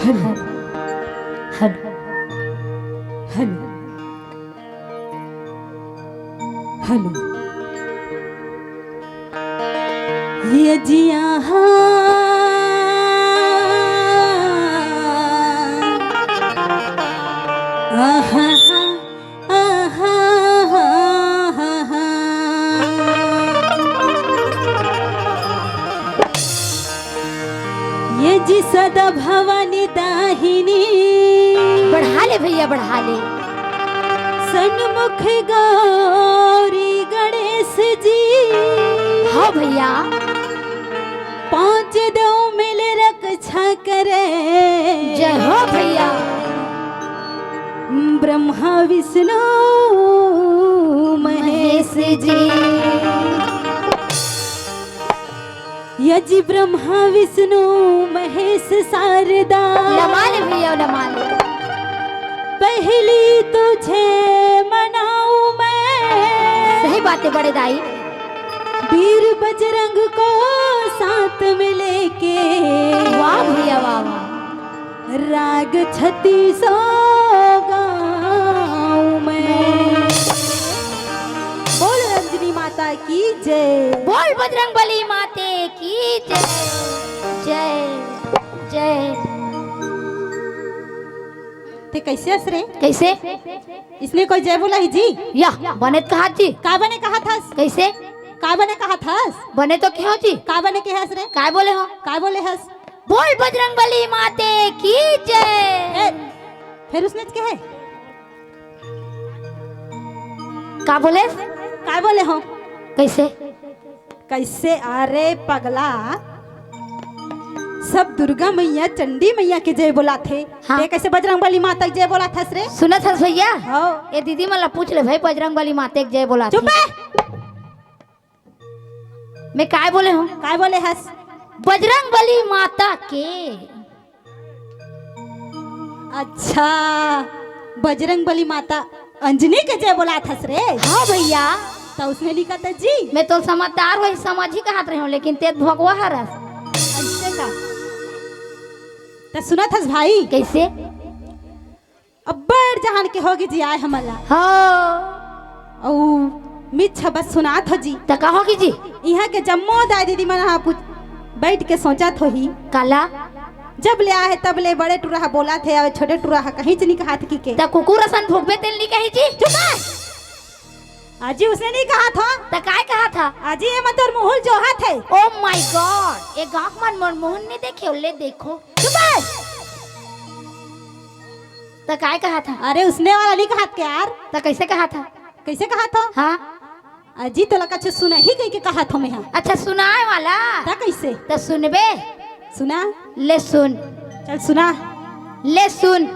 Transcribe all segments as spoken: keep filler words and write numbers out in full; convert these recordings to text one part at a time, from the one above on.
Hello, hello, hello. ये जिया हा, आहा, आहा, आहा। ये जी सदा भवानी दाहिनी। बढ़ा ले भैया, बढ़ा ले। सन्मुख गौरी गणेश जी। हाँ भैया। पांच देव मिल रक्षा करे। जय हो भैया। ब्रह्मा विष्णु महेश जी। यजि ब्रह्मा विष्णु महेश शारदा। लमा ले भैया, लमा ले। पहली तुझे मनाऊं मैं। सही बात है बड़े दाई। वीर बजरंग को साथ में लेके। वाह भैया, वाह, वाह। राग छत्तीसो गाऊं मैं। बोल रंजनी माता की जय। बोल बजरंग बली माते की जय। जय, जय। ते कैसे हस रे? कैसे? इसने कोई जय बोला ही जी? या, बने तो कहा जी। का बने कहा थस? कैसे? का बने कहा थस? बने तो कहो जी। का बने के हस रे? काय बोले हो? काय बोले हस? बोल बजरंग बली माते की जय। ए, फिर उसने कहे? का बोले? काय बोले हो? कैसे? कैसे? अरे पगला, सब दुर्गा मैया, चंडी मैया के जय बोलाथे। हाँ। ते कैसे बजरंग बली माता के जय बोलाथस रे? सुनत हस भैया? हाँ। ए दीदी मन ला पूछ ले भाई, बजरंग बली माता के जय बोलाथे। चुप बे। मैं काय बोले हूँ? काय बोले हस? बजरंग बली माता के। अच्छा, बजरंग बली माता अंजनी के जय बोलाथस रे? हाँ भैया। त उसने लिखा था जी। मैं तो समझदार वही समझ ही कहत रहे हूँ, लेकिन ते भगवा हरस। ऐसे का? त सुनत हस भाई? कैसे? अब्बड़ जहान के होगे जी आय हमन ला। हाँ। अउ मिच्छ बस सुनात हो जी। त का होगे जी? इहाँ के जम्मो दाई दीदी मन ह पूछ-, बैठ के सोचत होही। काला? जब ले आए हे तब ले बड़े टुरा ह बोलत हे अउ छोटे टुरा ह कहींच नी कहत कि के। त कुकुर असन भूकबे तेल नी कही जी? चुप रह। आजी उसने नी कहत हो। त काय कहत ह? आजी ये मन तोर मुहुल जोहत हे। Oh my God, ए गाँव मन मोर मुहुल नी देखे, ले देखो। चुप रह। त काय कहत ह? अरे उसने वाला नी कहत के यार। त कैसे कहत ह? कैसे कहत हो? हाँ। अजी तोला कछु सुनाही कहिके कहत हो मेहा। अच्छा सुनाए वाला? त कैसे? त सुनबे? सुना। ले सुन। चल सुना। ले सुन।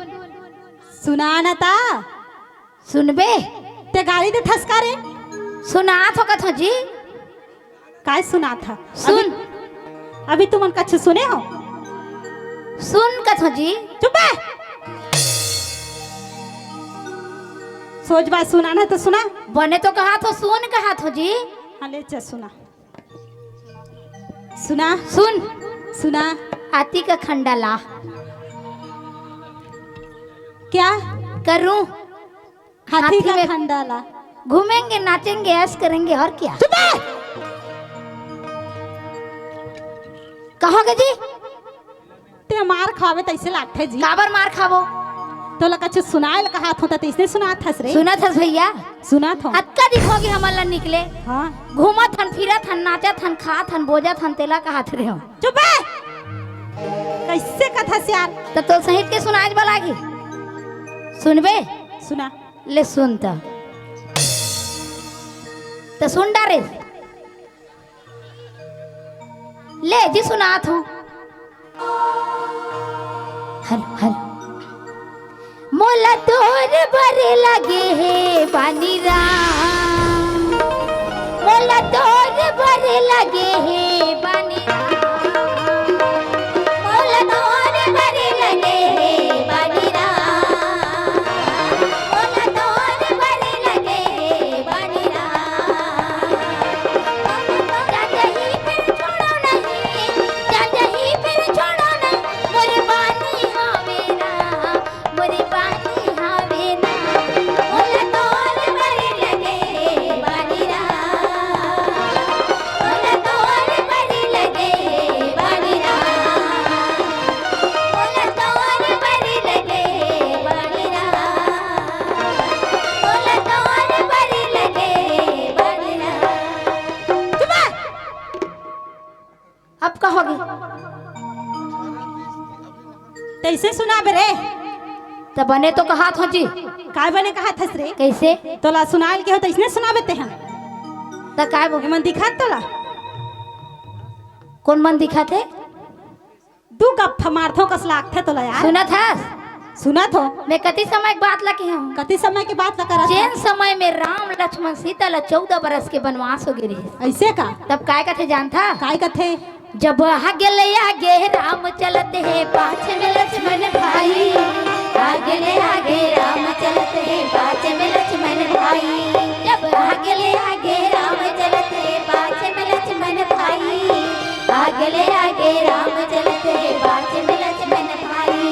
सुना ना ता। सुनबे? ते गाली देथस का रे? सुनात हो कथो जी। काय सुनात ह? सुन। अभी, अभी तुमन कछु सुने हो? सुन कथो जी। चुप बे। सोच बात सुनाना तो सुना। बने तो कहत हो, सुन कहत हो जी। हाँ, ले चल सुना। सुना। सुन। सुना। आती का खंडा ला। क्या? करूं। हाथी हाथी का में खंडा ला। घूमेंगे, नाचेंगे, ऐश करेंगे, और क्या? चुप बे! कहोगे जी? ते मार खावे तैसे लागथे जी। काबर मार खाबो? तोला कछु सुनाए ल कहत हो त तैसने सुनात हस रे। सुनत हस भैया? सुनत हो। अतका दिखोगे हमन ला निकले। हाँ। घूमत हन, फिरत हन, नाचत हन, खात हन, बोजत हन, तेला कहत रहे हो। चुप बे! कैसे कथस यार? त तोल सहित के सुनाए बर लागी। सुनबे? सुना। ले सुन त। त सुन डारे। ले जी सुनात हूँ। Hello, hello. मोला तोर बर लगे हे बानी राम, मोला तोर बर लगे हे बानी राम, मोला तोर बर लगे हे बानी राम, मोला तोर बर लगे हे बानी राम। जाजही फिर छोड़ो नहीं, जाजही फिर छोड़ो नहीं, मोर बानी हवे से सुनाबे रे। त बने तो कहात हो जी। काय बने कहात हस रे? कैसे? तोला सुनाइल के हो त इसने सुनाबे ते हन। त काय बोल? एमन दिखात तोला? कोन मन दिखात हे? दू गप्फा मारथो कस लागथे तोला यार। सुनत हस? सुनत हो। मैं कति समय के बात ला कहे हूँ। कति समय के बात ला करत जेन हस? समय में राम लक्ष्मण सीता ला चौदह बरस के बनवास हो गे रहिस। ऐसे का? तब काय कथे जानथा? काय कथे? जब आगे ले आगे राम चलत हे, पाछे में लक्ष्मण भाई। आगे ले आगे राम चलत हे, पाछे में लक्ष्मण भाई। जब आगे ले आगे राम चलत हे, पाछे में लक्ष्मण भाई। आगे ले आगे राम चलत हे, पाछे में लक्ष्मण भाई।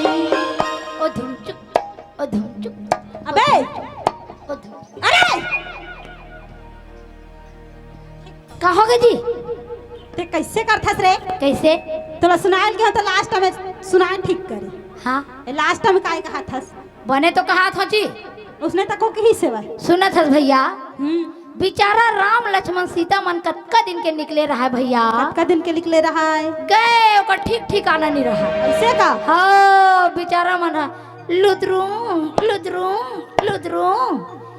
ओ धुम चुक, ओ धुम चुक। अबे! ओ धुम। अरे! का होगे जी? ते कैसे करथस रे? कैसे? तोला सुनाइल के हो त लास्ट में सुनाए ठीक करे। हाँ। ए, लास्ट में काय कहात हस? बने तो कहात हो जी। उसने तको कही सेवा। सुनत हस भैया? हम्म। बेचारा राम लक्ष्मण सीता मन कतका दिन के निकले रहाय भैया। कतका दिन के निकले रहाय? गए ओकर ठीक ठिकाना नहीं रहा। ऐसे का? हाँ, बेचारा मन ह लुदरू, लुदरू, लुदरू।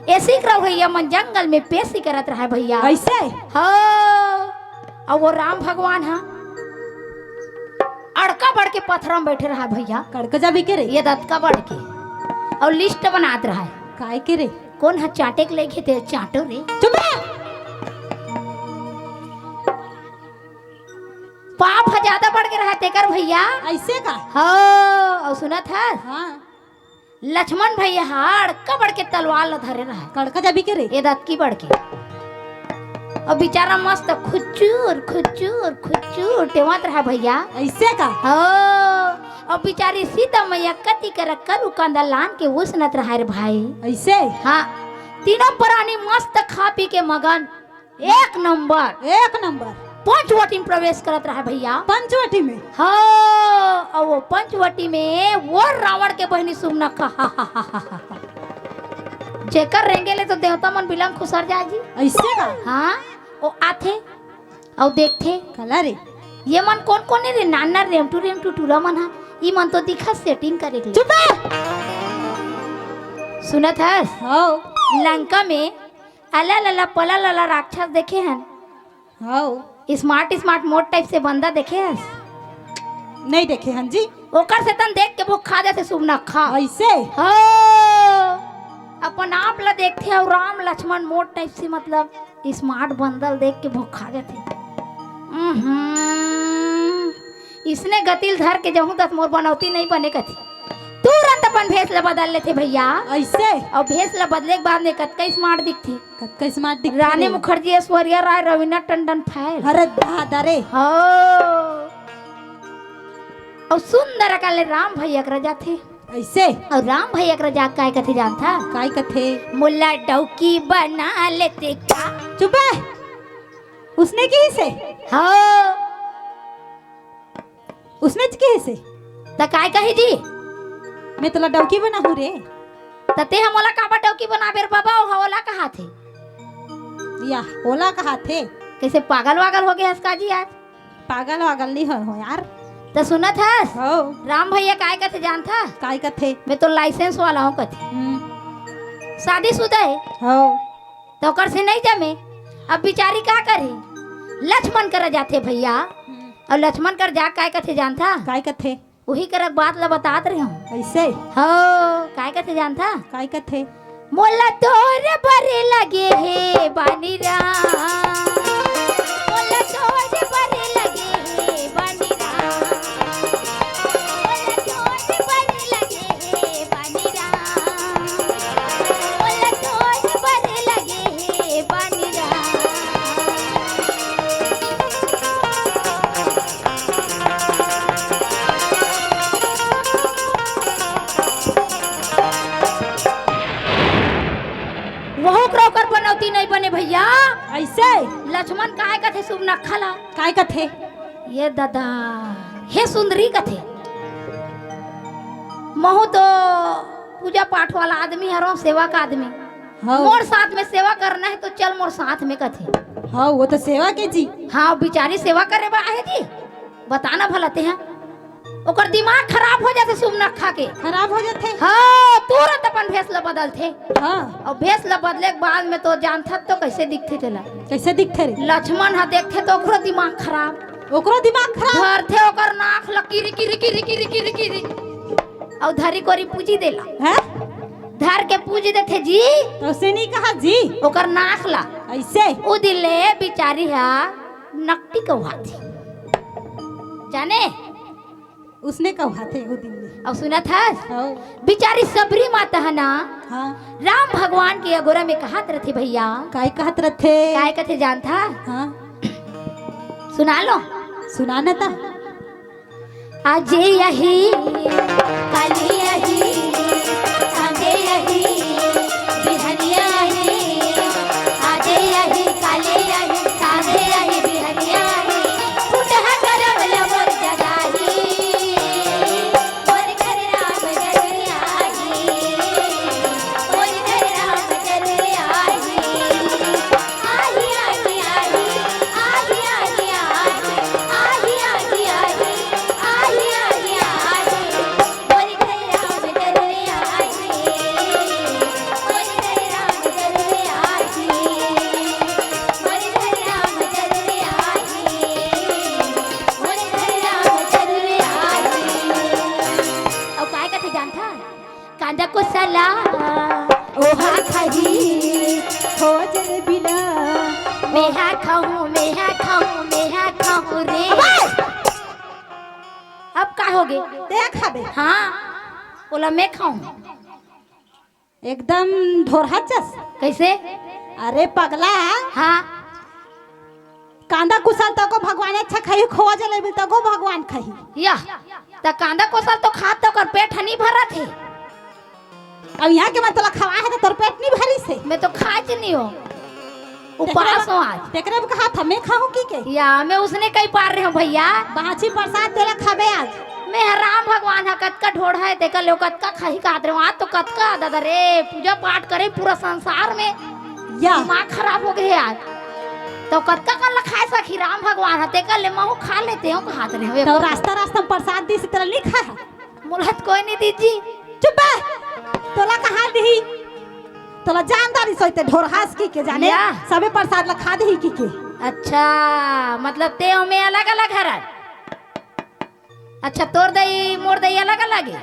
ऐसी करव भैया मन जंगल में पेशी करत रहा भैया। ऐसे? हाँ। अउ वो राम भगवान ह अड़का बड़ के पथरा में बैठे रहा भैया। कड़क जाबे के रे? ये दतका बड़ के। अउ लिस्ट बनात रहा। काय के रे? कोन ह चाटे के लेखे ते चाटो रे। चुप रह। पाप ह ज्यादा बढ़ के रहा तेकर भैया। ऐसे का? हाँ, अउ सुनत हस? हाँ। लक्ष्मण भैया ह अड़का बड़ के तलवार ल धरे रहा। कड़का जाबी के रे? ये दतकी बड़ के। अउ बेचारा मस्त खुचुर, खुचुर, खुचुर टेवत रहा भैया। ऐसे का? हाँ। अउ बेचारी सीता मैया कति कर करू कांदा लान के उसनत रहा रे भाई। ऐसे? हाँ। तीनों प्राणी मस्त खा पी के मगन। एक नंबर। एक नंबर। पंचवटी में प्रवेश करत रहा भैया। पंचवटी में? हाँ, अउ वो पंचवटी में वो रावण के बहिनी सुमनखा। जेकर रेंगे ले तो देवता मन बिलंग खुसर जाय जी। ऐसे का? हाँ, वो आथे अउ देखथे। कला रे। ये मन कोन कोन हे रे? नाना रेमटू रेमटू टूरा मन हा। ई मन तो दिखा सेटिंग करे के। चुप रह। सुनत हस? हाँ। लंका में अला लला पला लला राक्षस देखे हन? हाँ। स्मार्ट स्मार्ट मोट टाइप से बंदा देखे हस? नहीं देखे हन जी। ओकर से तन देख के भूख खा जाथे सुमनखा। ऐसे? हाँ। अपन आप ला देखथे अउ राम लक्ष्मण मोट टाइप से मतलब स्मार्ट बंदा ल देख के भूख खा जाथे। उहुं। इसने गतिल धर के जहूं तक मोर बनौती नहीं बने कथे। तुरंत अपन भेस ला बदल लेथे भैया। ऐसे? अउ भेस ला बदले के बाद में कतका स्मार्ट दिखथे। कतका स्मार्ट दिखथे रानी रे। मुखर्जी, ऐश्वर्या राय, रवीना टंडन फैल। अरे दादा रे। हो। अउ सुंदर अकन ले राम भैया करा जाथे। ऐसे? अउ राम भैया करा जा काय कथे जानथा? काय कथे? मोला डौकी बना लेते का? चुप है। उसने की से? हो। उसने च कहे से? त काय कही जी? मैं तोला डौकी बनाहूं रे। त ते ह मोला काबर डौकी बनाबे रे बाबा, ओ ह ओला कहाथे। या, ओला कहाथे। कैसे पागल वागल हो गए हस का जी आज? पागल वागल नहीं हो, हो यार। त सुनत हस? हो। राम भैया काय कथे जानथा? काय कथे? मैं तो लाइसेंस वाला हूँ कथे। हम्म। शादीशुदा है। हो। त ओकर से नहीं जमे। अब बिचारी का करे? लक्ष्मण करा जाथे भैया। हम्म। अउ लक्ष्मण कर जा काय कथे जानथा? काय कथे? उही कर बात ला बतात रहे हूँ। कैसे? हो, काय कथे जानथा? काय कथे? मोला तोर बर लगे हे बानी राम। मोला तोर बर लगे हे बानी राम। मोला तोर बर लगे हे बानी राम। मोला तोर बर लगे हे बानी राम। वहू करा ओकर बनौती नहीं बने भैया। ऐसे? लक्ष्मण काय कथे सुर्पनखा ला? काय कथे? ये दादा, हे सुंदरी कथे, महू तो पूजा पाठ वाला आदमी हरव, सेवा का आदमी। हाँ। मोर साथ में सेवा करना है तो चल मोर साथ में कथे। हाँ, वो तो सेवा के जी। हाँ, बिचारी सेवा करे बा आहे जी। बताना भला ते हैं। ओकर दिमाग खराब हो जाथे सुमनखा के। खराब हो जाथे? हाँ, तुरंत अपन भेस ल बदलथे। हाँ। अउ भेस ल बदले के बाद में तो जानथस तो कइसे दिखथे तेला? कइसे दिखथे रे? लक्ष्मण ह देखथे तो ओकरो दिमाग खराब। ओकरो दिमाग खराब? धरथे ओकर नाक ल किरी, किरी, किरी, किरी, किरी, किरी। अउ धरी कोरी पूजी देला। हैं? धर के पूजी देथे जी। तो से नहीं कहा जी। ओकर नाक ला। अइसे? उ दिन ले बिचारी ह नकटी कहाथे। जाने? उसने कहाथे ओ दिन में। अउ सुनत हस? हव। बिचारी सबरी माता ह ना, हाँ। राम भगवान के अगोरा में कहत रथे भइया। काय कहत रथे? काय कथे जानथा? हाँ। सुना लो। सुना न ता। आजे अही, काले अही, सांझे अही, बिहनिया अही। आजे अही, काले अही, सांझे अही, बिहनिया अही। फुटहा करम ल मोर जगाही। मोर घर राम जग आही। मोर घर राम जग आही। आही, आही, आही। आही, आही, आही। आही, आही, आही। आही, आही, आही। मोर घर राम जग आही। मोर घर राम जग आही। मोर घर राम जग आही। अउ काय कथे जानथा? कांदा कोसला, ओहा खाही, हो जलेबी ला। मेहा खाहूं, मेहा खाहूं, मेहा खाहूं रे। अब का होगे? तें खाबे? हाँ, ओला मैं खाहूं। एकदम ढोरहा जस। कइसे? अरे पगला। हाँ। कांदा कुसल तको भगवान अच्छा खाही, खोवा जलेबी तको भगवान खाही। या, त कांदा कुसल तो खात तो ओकर पेट ह नी भरत हे। अब इहाँ के मैं तोला खवाए हे त तोर पेट नी भरिस हे। मैं तो खाए च नी हो। उपास हो आज। तेकरे में कहा था, मैं खाहूं कि के? या, मैं उसने कई पार रहे हूँ भइया। बाछी प्रसाद तेला खाबे आज। मैं ह राम भगवान ह कतका ढोढ़ा हे, तेकर ले ओ कतका खाही कहत रहे हूँ। आज तो कतका दादा रे, पूजा पाठ करे पूरा संसार में। या। दिमाग खराब हो गे हे आज। तो कतका कन ल खाए सकही राम भगवान ह, तेकर ले महू खा लेते हूँ कहत रहे हूँ। तो रास्ता रास्ता में प्रसाद दिस तेला नी खाए? मोला तो कोई नी दिस जी। चुप बे। तोला कहाँ दिही? तोला जानदारी सोइते ढोरहास कि के जाने। या। सबे प्रसाद ला खा दिही कि के। अच्छा, मतलब तें अउ मैं अलग-अलग हरन। अच्छा, तोर दई, मोर दई अलग-अलग हे?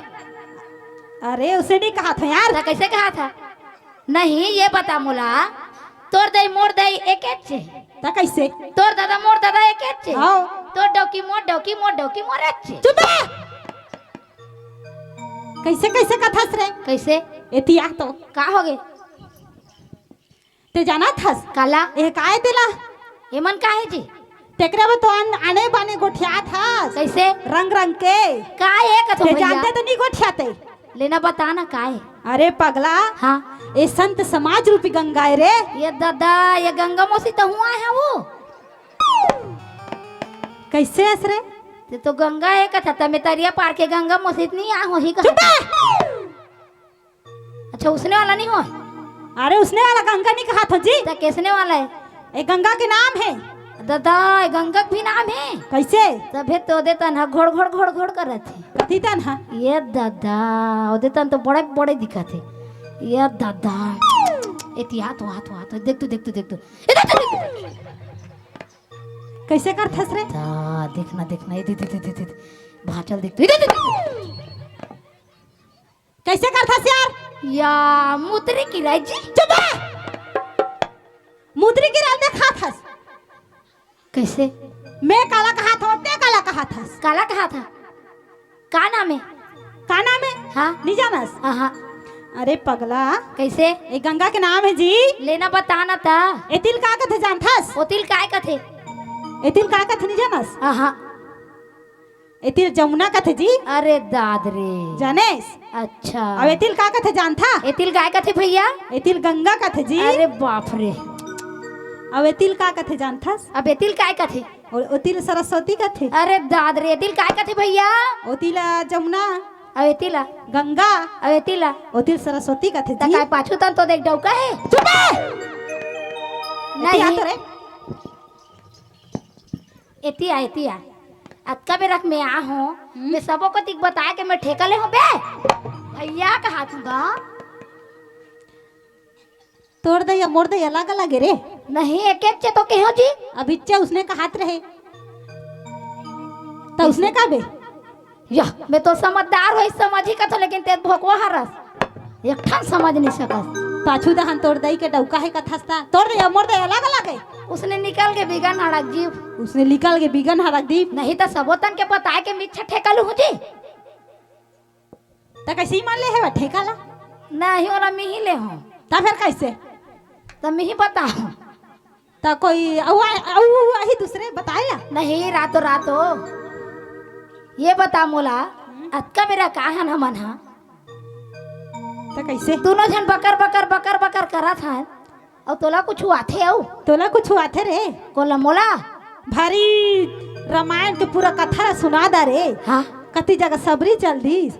अरे, उसे नहीं कहा था यार। त कइसे कहा था? नहीं, ये बता मोला, तोर दई, मोर दई एकेच हे। त कइसे? तोर दादा, मोर दादा एकेच हे। हाँ। तोर डौकी, मोर डौकी, मोर डौकी, मोर एच हे। चुप बे! कइसे, कइसे कथस रे? कइसे? एती आ तो। का होगे? तें जानत हस? काला? ए काय तेला? एमन का हे जी? तेकरे बर तो अन-, आने बाने गोठियात हस। कइसे? रंग रंग के। का हे कथो तें भइया? जानते तो नी गोठियाते। लेना बता ना का हे? अरे पगला। हाँ। ए संत समाज रूपी गंगा हे रे। ये दादा, ये गंगा मौसी तो हुआ हे वो। कइसे हस रे? तें तो गंगा हे कथा, त मैं तरिया पार के गंगा मौसी नी आ होही कहा। चुप बे! अच्छा, उसने वाला नी हो? अरे, उसने वाला गंगा नी कहा था जी। त कइसने वाला हे? ए गंगा के नाम हे। दादा, ए गंगा के भी नाम हे? कइसे? तभे तो ओदे तन ह घोड़, घोड़, घोड़, घोड़ करत हे। कथी तन ह? ये दादा, ओदे तन तो बड़े, बड़े दिखत हे। ये दादा। एती आ तो, आ तो, आ तो। देख तो, देख तो, देख तो। ए, देख तो, देख तो। कइसे करथस रे? दा, देख ना, देख ना। ए, दे, दे, दे। भाचल देख तो। ए, दे, दे, दे। कइसे करथस यार? या, मुतरी किराय जी। चुप बे! मुतरी किराय ल खाथस। कइसे? मैं काला कहाथंव, तें काला कहाथस? काला कहाथा? का नाम हे? का नाम हे? हाँ। नी जानस? हाँ, हाँ। अरे पगला। कइसे? ए गंगा के नाम हे जी। लेना बता ना ता। एती ल का कथे जानथस? ओती ल काय कथे? एती ल का कथे नी जानस? हाँ, हाँ। एती ल जमुना कथे जी। अरे दाद रे। जानेस? अच्छा। अउ एती ल का कथे जानथा? एती ल काय कथे भइया? एती ल गंगा कथे जी। अरे बाप रे। अउ एती ल का कथे जानथस? अब एती ल काय कथे? अउ ओती ल सरस्वती कथे। अरे दाद रे, एती ल काय कथे भइया? ओती ल जमुना। अउ एती ल? गंगा। अउ एती ल? ओती ल सरस्वती कथे त जी। काय पाछू तन तो देख डौका हे? चुप बे! एती आ नहीं। तो रे। एती आ, एती आ। अतका बेरा के मैं आ हूँ, हम्म। मैं सबो कोती के बताए के मैं ठेका ले हूँ बे। भैया कहा तू गा। तोर दई अउ मोर दई अलग अलग हे रे। नहीं, एक एक चे तो कहो जी। अब इच्चे उसने कहात रहे। त उसने का बे? या, मैं तो समझदार होइस, समझही कथों, लेकिन ते भोकवा हरस। एक ठन समझ नहीं सकस। पाछू दहन तोर दई के डौका हे कथस ता। तोर दई अउ मोर दई अलग अलग हे। उसने निकल के बिगन हड़क जीव। उसने निकल के बिगन हड़क दीप। नहीं त सबो तन के बताए के मिच्छा ठेका लूँ जी। त कइसे ही मान ले हे ठेका ला? नहीं, ओला मिही ले हूँ। त फेर कइसे? त मिही बताहूँ। त कोई अउ आ-, अउ आही दूसरे बताए ला? नहीं, रातो रातो। ये बता मोला, हम्म। अतका बेरा का हन हमन हा? त कइसे? दूनों झन बकर, बकर, बकर, बकर करत हन। अउ तोला कुछु आथे अउ? तोला कुछु आथे रे? कोला मोला? भारी रामायण के पूरा कथा ला सुना दा रे। हाँ। कति जगह सबरी चल दीस,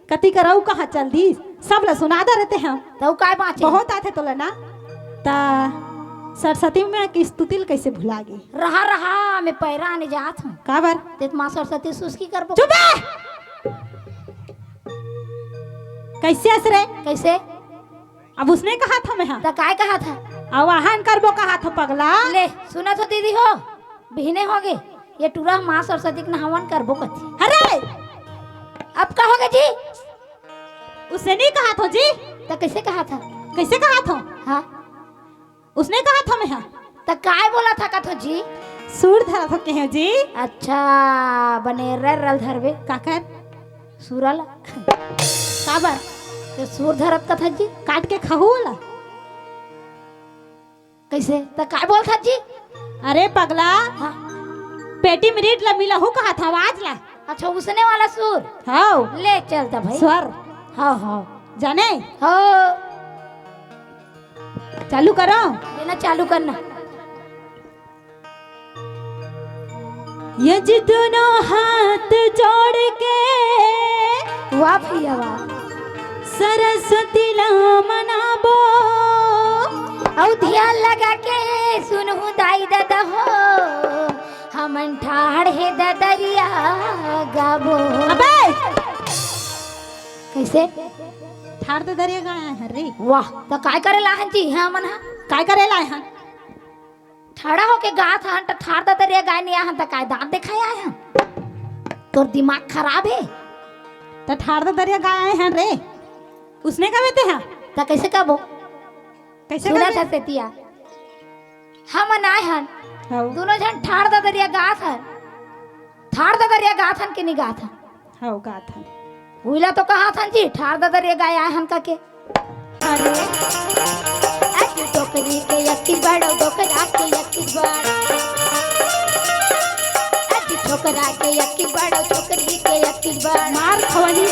कति कर अउ कहाँ चल दीस, सब ला सुना दा रे ते हम। त अउ काय बाँचे? बहुत आथे तोला ना। त सरस्वती माँ के स्तुति ल कइसे भुला गे? रहा, रहा, मैं पैरा आने जात हूँ। काबर? ते माँ सरस्वती सुस्की करबो। चुप बे! कइसे अस रे? कइसे? अब उसने कहाथों मैं हा। त काय कहाथों? आवाहन करबो कहाथों पगला। ले, सुनत हो दीदी हो, बिहने होगे। ये टूरा माँ सरस्वती के नहावन करबो कथे। अरे! अब का होगे जी? उसने नहीं कहाथों जी। त कइसे कहाथों? कइसे कहाथों? हाँ। उसने कहाथों मैं हा। त काय बोलथों कथों जी? सुर धरथों कहेंव जी। अच्छा, बने रल रल धरबे। काकर? सुरल। काबर? ते सुर धरत कथस जी। काट के खाहू ओला। कइसे? त काय बोलथस जी? अरे पगला, हाँ। पेटी में रीढ़ ला मिलाहू कहाथों, आवाज ला। अच्छा, उसने वाला सुर? हव। ले चल त भाई। स्वर। हव, हव। जाने? हव। चालू करो। ये ना चालू करना। ये जी दूनों हाथ जोड़ के वाह भैया वाह। सरस्वती ला मनाबो। अउ ध्यान लगा के सुनहू दाई ददा हो, हमन ठाढ़ हे ददरिया गाबो। अबे! कइसे? ठाढ़ ददरिया गाए हन रे। वाह, त काय करे ला हन जी, हाँ, हमन हा? काय करे ला हन? ठाढ़ा होके गात हन, त ठाढ़ ददरिया गाए नइ आए हन, त काय दाँत देखाए आए हन? तोर दिमाग खराब हे? त ठाढ़ ददरिया गाए आए हन रे। उसने कबे ते हा? त कइसे कबो? कइसे सुनत कबे? हस एतिया। हमन आए हन। हव। दूनों झन ठाढ़ ददरिया गात हन। ठाढ़ ददरिया गात हन कि नइ गात हन? हव, गात हन। उइला तो कहाथन जी, ठाढ़ ददरिया गाए आए हन कके। अरे, अजी टोकरी के अक्की बड़ो, डोकरा के अक्की बड़। अजी छोकरा के अक्की बड़ो, छोकरी के अक्की बड़। मार खवली।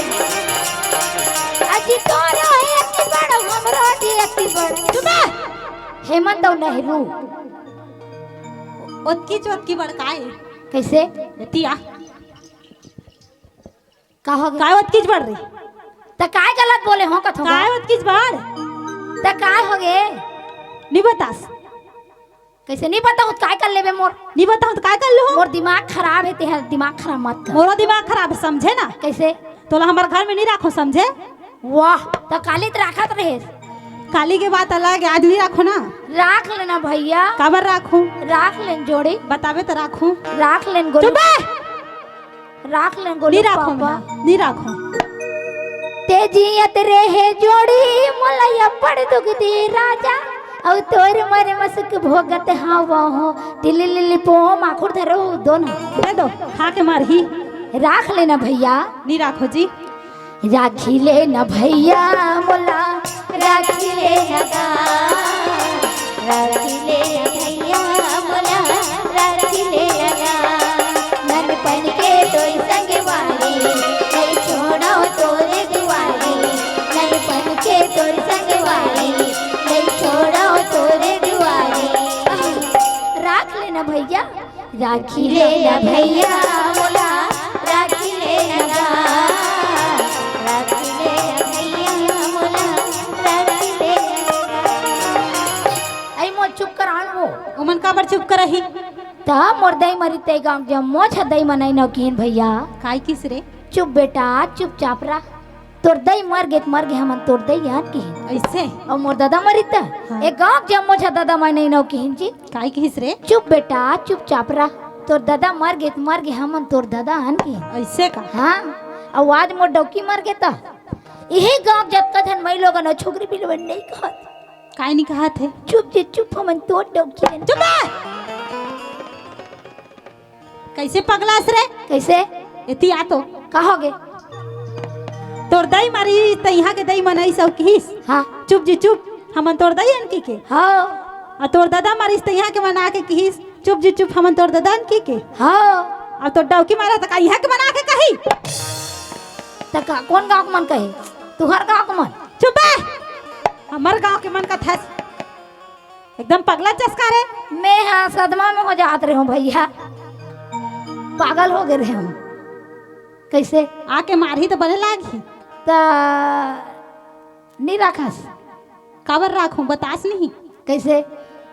अजी तोरो अक्की बड़ो, हमरो अक्की बड़। चुप बे। हेमंत अउ नेहरू। ओतकी चोतकी बड़ काय? कइसे? एतिया। का होगे? काय ओतकीच बड़ रे? त काय गलत बोले हों कथों? काय ओतकीच बड़? त काय होगे? नइ बतास। कइसे नइ बताहूँ त काय कर लेबे मोर? नइ बताहूँ त काय कर लेहूँ? मोर दिमाग खराब हे, तेहा दिमाग खराब मत कर। मोरो दिमाग खराब हे, समझे ना? कइसे? तोला हमर घर में नइ राखों, समझे? वाह, त काली त राखत रहेस। काली के बात अलग हे, आज नइ राखों ना। राख लेना भइया। काबर राखों? राख लेन जोड़ी। बताबे त राखों। राख लेन गोलू। चुप बे! राख लेन गोलू नइ राखों पापा। मैं, नइ राखों। ते जियत रहे जोड़ी, मोला अब्बड़ दुख दे राजा, अउ तोर मरे म सुख भोगत हवं हो। टिली लिली पो माखुर धरो दो ना। दे दो, खा के मारही। राख लेना भइया। नइ राखों जी। राखी ले न भइया मोला, राखी ले न गा, राखी ले न भइया मोला, राखी ले न गा। ननपन के तोर संगवारी, नइ छोड़ों तोरे दुवारी। ननपन के तोर संगवारी, नइ छोड़ों तोरे दुवारी। राख ले न भइया। राखी ले न भइया मोला, राखी ले न गा। राखी ले न भइया मोला, राखी ले न गा। अई मोर चुप करान वो। ओमन काबर चुप करही? त मोर दई मरी ते गाँव जम्मो छ दई मनई नव किहिन भैया। काय किस रे? चुप बेटा, चुपचाप रह। तोर दई मर गे त मर गे, हमन तोर दई अन किहिन। अइसे? अउ मोर ददा मरी त हाँ। ए गाँव जम्मो छ ददा मनई नव किहिन जी। काय किहिस रे? चुप बेटा, चुपचाप रह। तोर ददा मर गे त मर गे, हमन तोर ददा अन किहिन। अइसे का? हाँ। अउ आज मोर डौकी मर गे त इही गाँव जतका झन मई लोगन अउ छुगरी बिलवन नइ कहत। काय नइ कहत हे? चुप जी चुप, हमन तोर डौकी अन। चुप बे! कइसे पगलास रे? कइसे? एती आ तो। का होगे? तोर दई मरिस त इहाँ के दई मनई सब किहिस। हाँ। चुप जी चुप, हमन तोर दई अन किके। हाँ। अउ तोर ददा मरिस त इहाँ के मन आके किहिस, चुप जी चुप, हमन तोर ददा अन किके। हाँ। अउ तोर डौकी मरा त का इहाँ के मन आके कही? त का कोन गाँव के मन कही? तुँहर गाँव के मन? चुप बे! हमर गाँव के मन कथस। एकदम पगला चस का रे। मैं हा सदमा में हो जात रहेंव भैया, पागल हो गे रहेंव। कइसे? आके मारही त बने लागही। त नइ राखस। काबर राखहूँ, बतास नहीं। कइसे?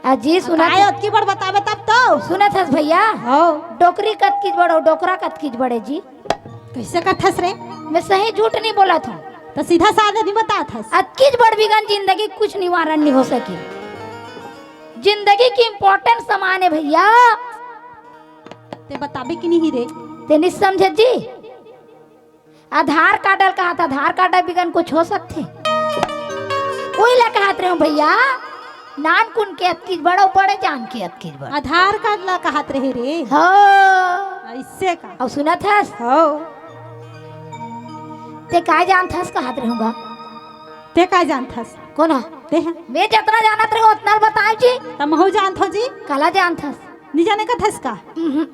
अजी सुनत काय हस? अतकी बड़ बताबे तब तो। सुनत हस भैया? हव। डोकरी कतकीच बड़ अउ डोकरा कतकीच बड़े जी। कइसे कथस रे? मैं सही झूठ नइ बोलत हँव। त सीधा साधा नइ बतात हस। अतकीच बड़ बिगन जिंदगी कुछ निवारण नइ हो सके। जिंदगी के important समान हे भैया। ते बताबे कि नहीं रे? ते नइ समझे जी। आधार कार्ड ल कहत, आधार कार्ड बिगन कुछ हो सकथे? उही ला कहत रहेंव भैया, नानकुन के अतकीच बड़ अउ बड़े जान के अतकीच बड़। आधार कार्ड ला कहत रहे रे। हव। अइसे का? अउ सुनत हस? हव। ते काय जानत हस कहत रहेंव गा। ते काय जानत हस? कोन ह? ते ह। मैं जतना जानत रहेंव ओतना ल बताएँव जी। त महूँ जानत हँव जी। काला जानत हस? नइ जाने कथस का? उहुँ।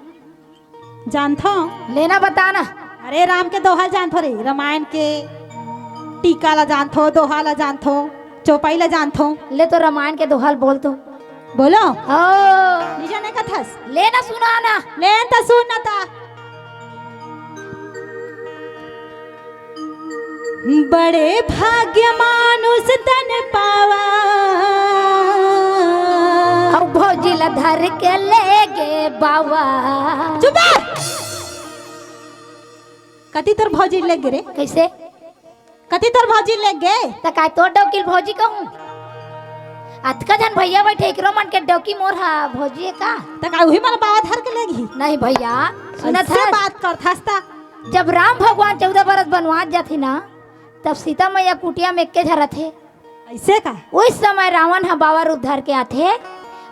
जानथों। ले ना बता ना। अरे राम के दोहा ल जानथों रे, रामायण के टीका ला जानथों, दोहा ला जानथों, चौपाई ला जानथों। ले तो रामायण के दोहा ल बोल तो। बोलो। ओ। नइ जाने कथस। ले ना सुना ना। ले त सुन ना ता। बड़े भाग्य मानुष तन पावा। अउ भौजी ला धर के ले गे बावा। चुप बे! कति तोर भौजी ले गे रे? कइसे? कति तोर भौजी ले गे? त काय तोर डौकी ल भौजी कहूँ? अतका झन भैया बइठे, एकरो मन के डौकी मोर हा भौजी हे का? त काय उही मन बावा धर के ले गही? नहीं भैया, सुनत अइसे हस? बात करथस त। जब राम भगवान चौदह बरस बनवास जाथे ना, तब सीता मैया कुटिया में एके झन रथे। अइसे का? उही समय रावण ह बावा रूप धर के आथे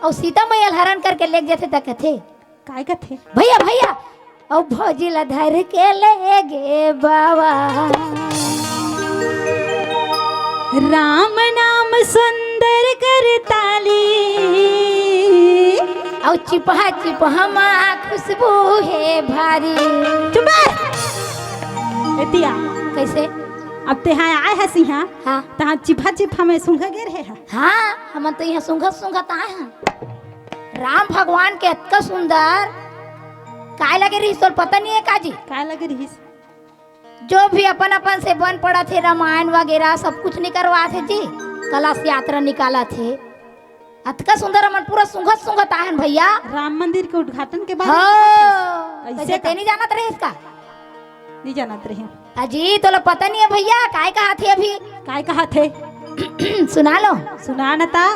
अउ सीता मैया ल हरण करके लेग जाथे त कथे, काय कथे? भैया, भैया, अउ भौजी ला धर के ले गे बावा। राम नाम सुंदर कर ताली। अउ चिपहा चिपहा मा खुशबू हे भारी। चुप बे! एती आ। कइसे? अब तेहा आए हस इहाँ, हाँ। तहाँ चिपहा चिपहा में सूँघे गे रहे हा। हाँ, हमन तो इहाँ सूँघत सूँघत आए हन। राम भगवान के अतका सुंदर काय लगे रिहिस, तोला पता नइ हे का जी? काय लगे रिहिस? जो भी अपन अपन से बन पड़त हे, रामायण वगैरह सब कुछ नइ करवात हे जी, कलश यात्रा निकालत हे। अतका सुंदर हमन पूरा सूँघत सूँघत आए हन भैया। राम मंदिर के उद्घाटन के बारे में हाँ। कइसे कइसे ते का? नइ जानत रहे इसका? नइ जानत रहे। अजी, तोला पता नइ हे भैया, काय कहत हे अभी? काय कहत हे? सुना लो। सुना न ता।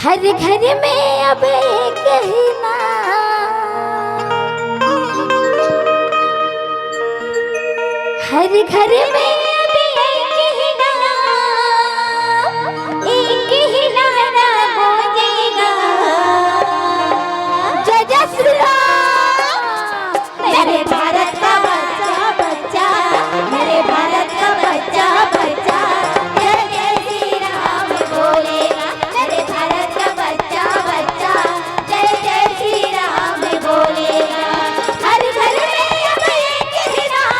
हर घर में अब एक ही नाम। हर घर में अब एक ही नाम, एक ही नारा गूंजेगा। जय जय श्री राम। मेरे भारत का बच्चा, बच्चा, मेरे भारत का बच्चा, बच्चा, जय जय श्री राम बोलेगा। मेरे भारत का बच्चा, बच्चा, जय जय श्री राम बोलेगा। हर घर में अब एक ही नाम।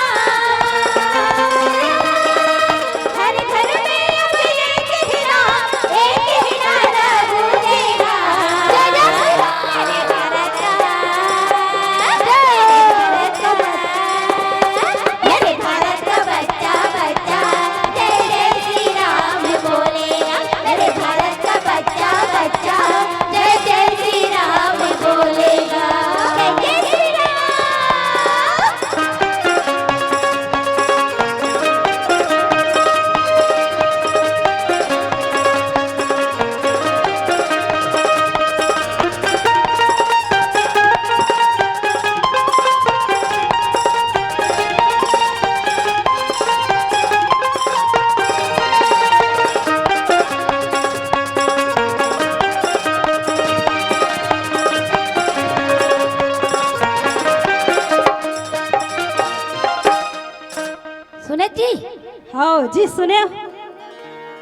जी सुने।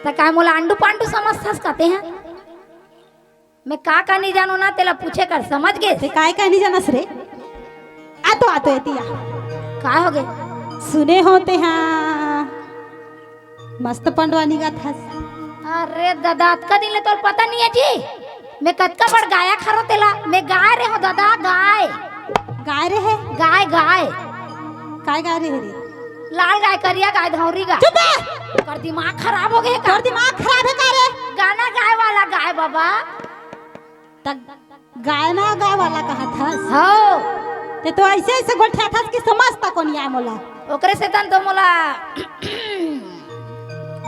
त काय मोला आंडू पांडू समझथस कते हैं? मैं का का नहीं जानू ना, तेला पूछे कर, समझ गे? ते काय का नहीं जानस रे? आ तो, आ तो एती आ। का हो गे? सुने हो ते हाँ, मस्त पंडवानी गाथस। अरे दादा, अतका दिन ले तोर पता नहीं है जी? मैं कतका बड़ गायक हरो तेला, मैं गाय रे हो दादा, गाय। गाय रे है? गाय, गाय। काय गाय रे है रे? लाल गाय, करिया गाय, धौरी गाय। चुप बे! कर दिमाग खराब हो गए का? तोर दिमाग खराब है का रे? गाना गाय वाला गाय बाबा। त गाना गाय वाला कहत हस? हो। ते तो ऐसे ऐसे गोठियाथस कि समझ तको नहीं आय मोला। ओकरे से तन तो मोला।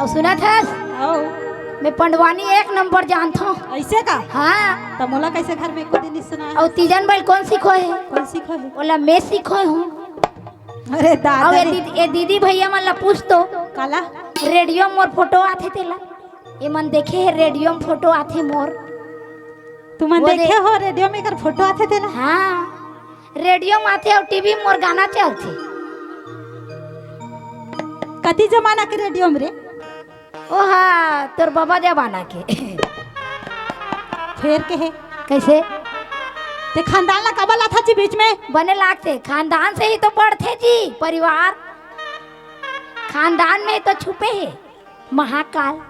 अउ सुनत हस? हो। मैं पंडवानी एक नंबर जानथो। ऐसे का? हाँ। त मोला कैसे घर में एको दिन नहीं सुना? अउ तीजन बैल कोन सिखोय हे? कोन सिखोय हे? ओला मैं सिखोय हूँ। अरे दादा अउ ए रे। दीदी, ए दीदी भैया मन ला पूछ तो। काला? रेडियो में मोर फोटो आथे तेला। ए मन देखे हे रेडियो में फोटो आथे मोर। तुमन वो दे- देखे हो रेडियो में एकर फोटो आथे तेला? हाँ, रेडियो में आथे अउ टीवी में मोर गाना चलथे। कति जमाना के रेडियो में रे? ओहा, तोर बाबा जमाना के। फेर के हे? कैसे? ते खानदान ला काबर लाथा जी बीच में? बने लागथे, खानदान से ही तो बढ़थे जी परिवार। खानदान में तो छुपे हे महाकाल।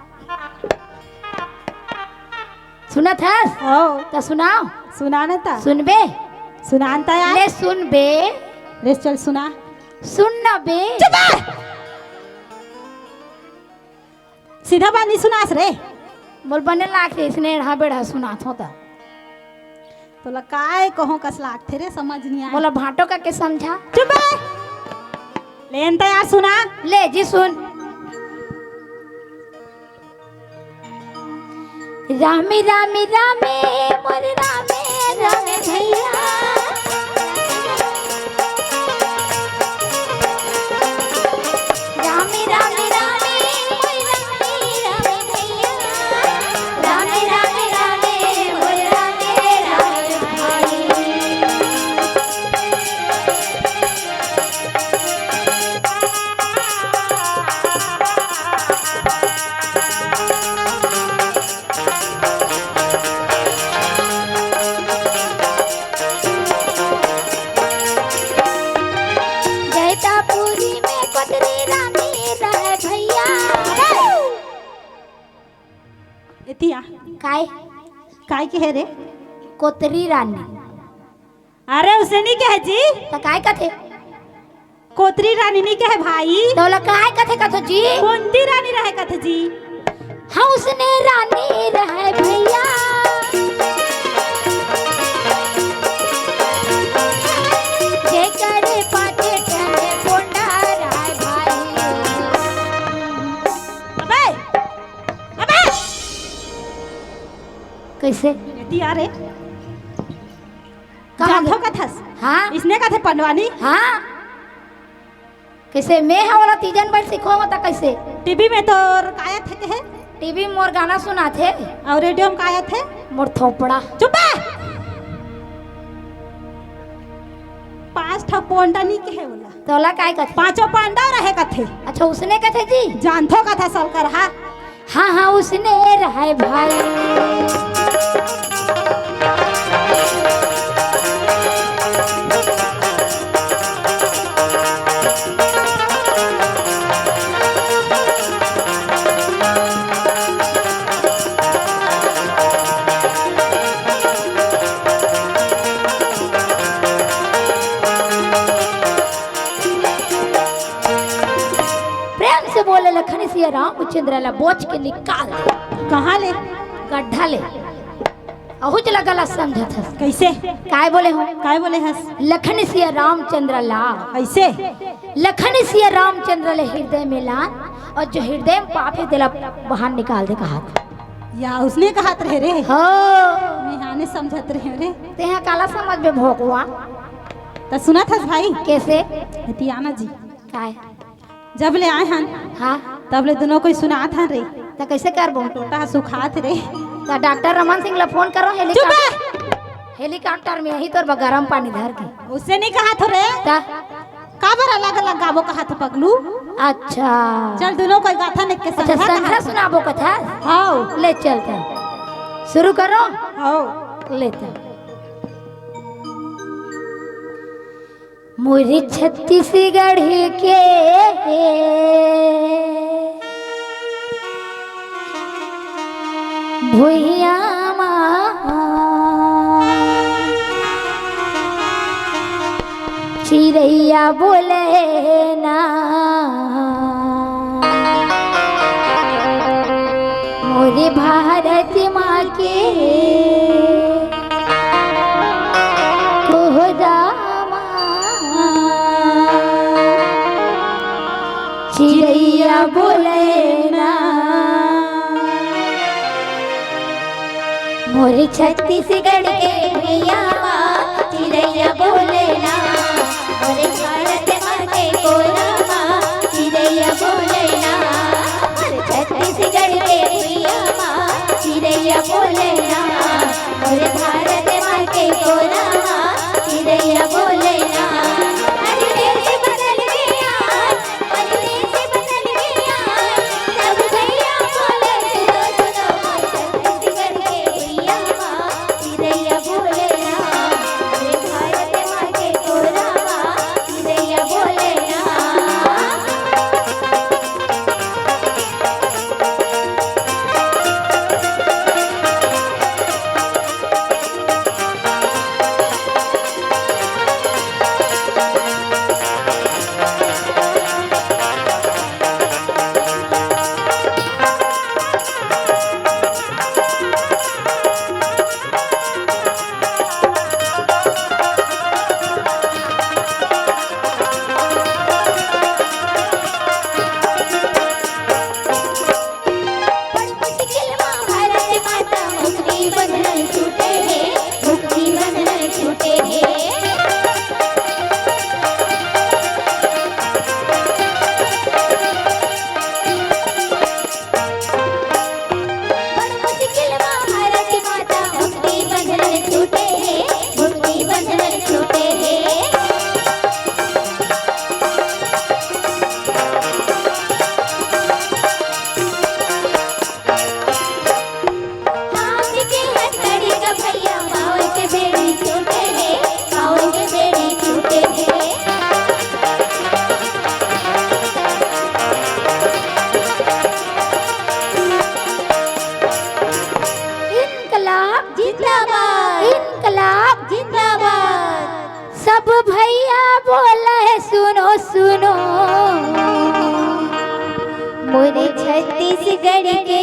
सुनत हस? हो। त सुनाओ। सुना न त। सुनबे? सुनान त यार। ले सुनबे। ले चल सुना। सुन न बे। चुप बे! सीधा बात नहीं सुनास रे। मोल बने लागथे इसने एढ़ा बेढ़ा सुनाथो त। तोला काय कहूं कस लागथे रे, समझ नहीं आए। मोला भांटो करके समझा। चुप बे। लेन त यार सुना। ले जी सुन। रामे रामे रामे मोर रामे रामे भैया। रामे रामे रामे मोर रामे रामे भैया। रामे रामे रामे मोर रामे रामे भाई। जैतापुरी में कोतरी रानी रहे भैया। एतिया। काय? काय के है रे? कोतरी रानी। अरे, उसे नहीं कहे जी। त काय कथे? कोतरी रानी नहीं कहे भाई। तोला काय कथे कथो जी? कोंती रानी रहे कथे जी? हाँ, उसने रानी रहे भैया। जेकर पाछे ठने कोंडा रहे भाई। अबे, अबे। कैसे? एतिया रे। कहाँ जानथो गए? कथस? हाँ। इसने कथे पंडवानी? हाँ। कैसे मैं हा वाला तीजन बैठ सिखो होता कैसे? टीवी में तोर काय थे के है? टीवी में मोर गाना सुनाथे। और रेडियो में काय थे? मोर थोपड़ा। चुप बे! पांच ठा पोंडा नहीं कहे वाला। तोला काय कथे? पांचों पांडव रहे कथे। अच्छा, उसने कथे जी? जानथो कथा सलकर हा। हाँ, हाँ, उसने रहे भाई। प्रेम से बोले, लखन सिया रामचंद्र ला बोच के निकाल दे। कहाँ ले? गड्ढा ले। अहुच ला गलत समझत हस। कैसे? काय बोले हो? काय बोले हस? लखन सिया रामचंद्र ला। ऐसे? लखन सिया रामचंद्र ले हृदय में लान, और जो हृदय में पाप है, तेला बाहर निकाल दे कहा था। या उसने कहा रहे रे। हो। मैं हाने समझत रहे रे। ते यहाँ काला समझ में भोकवा। त सुनत हस भाई? कैसे? हतियाना जी। काय? जब ले आए हन, हाँ। तब ले दोनों कोई सुनात हन रे। त कैसे करबो? टोटा सुखात रे। त डॉक्टर रमन सिंह ला फोन करो, चुप हेलीकॉप्टर, बे! हेलीकॉप्टर में यही तोर बर गरम पानी धर के। उससे नहीं कहा थो रे। त? काबर अलग-अलग गाबो कहा थो पगलू? अच्छा। चल, दुनों कोई गाथा निक के अच्छा, संघरा संघरा कहा। सुनाबो कथा? हाव। ले चल त। शुरू करो। हाव। ले त। मोर छत्तीसगढ़ के भुइयां मा चिरैया बोले ना, मोरे भारत माँ के कोहरा मा चिरैया बोले ना। मोर छत्तीसगढ़ के भुइयां मा चिरैया बोले ना, मोर भारत माँ के कोरा मा चिरैया बोले ना, मोर छत्तीसगढ़ के भुइयां मा चिरैया बोले ना, मोर भारत माँ के कोरा मा चिरैया बोले ना। अरे देश बदल गया, इनकलाब जिंदाबाद। इनकलाब जिंदाबाद। सब भैया बोले सुनो सुनो, मोरे छत्तीसगढ़ के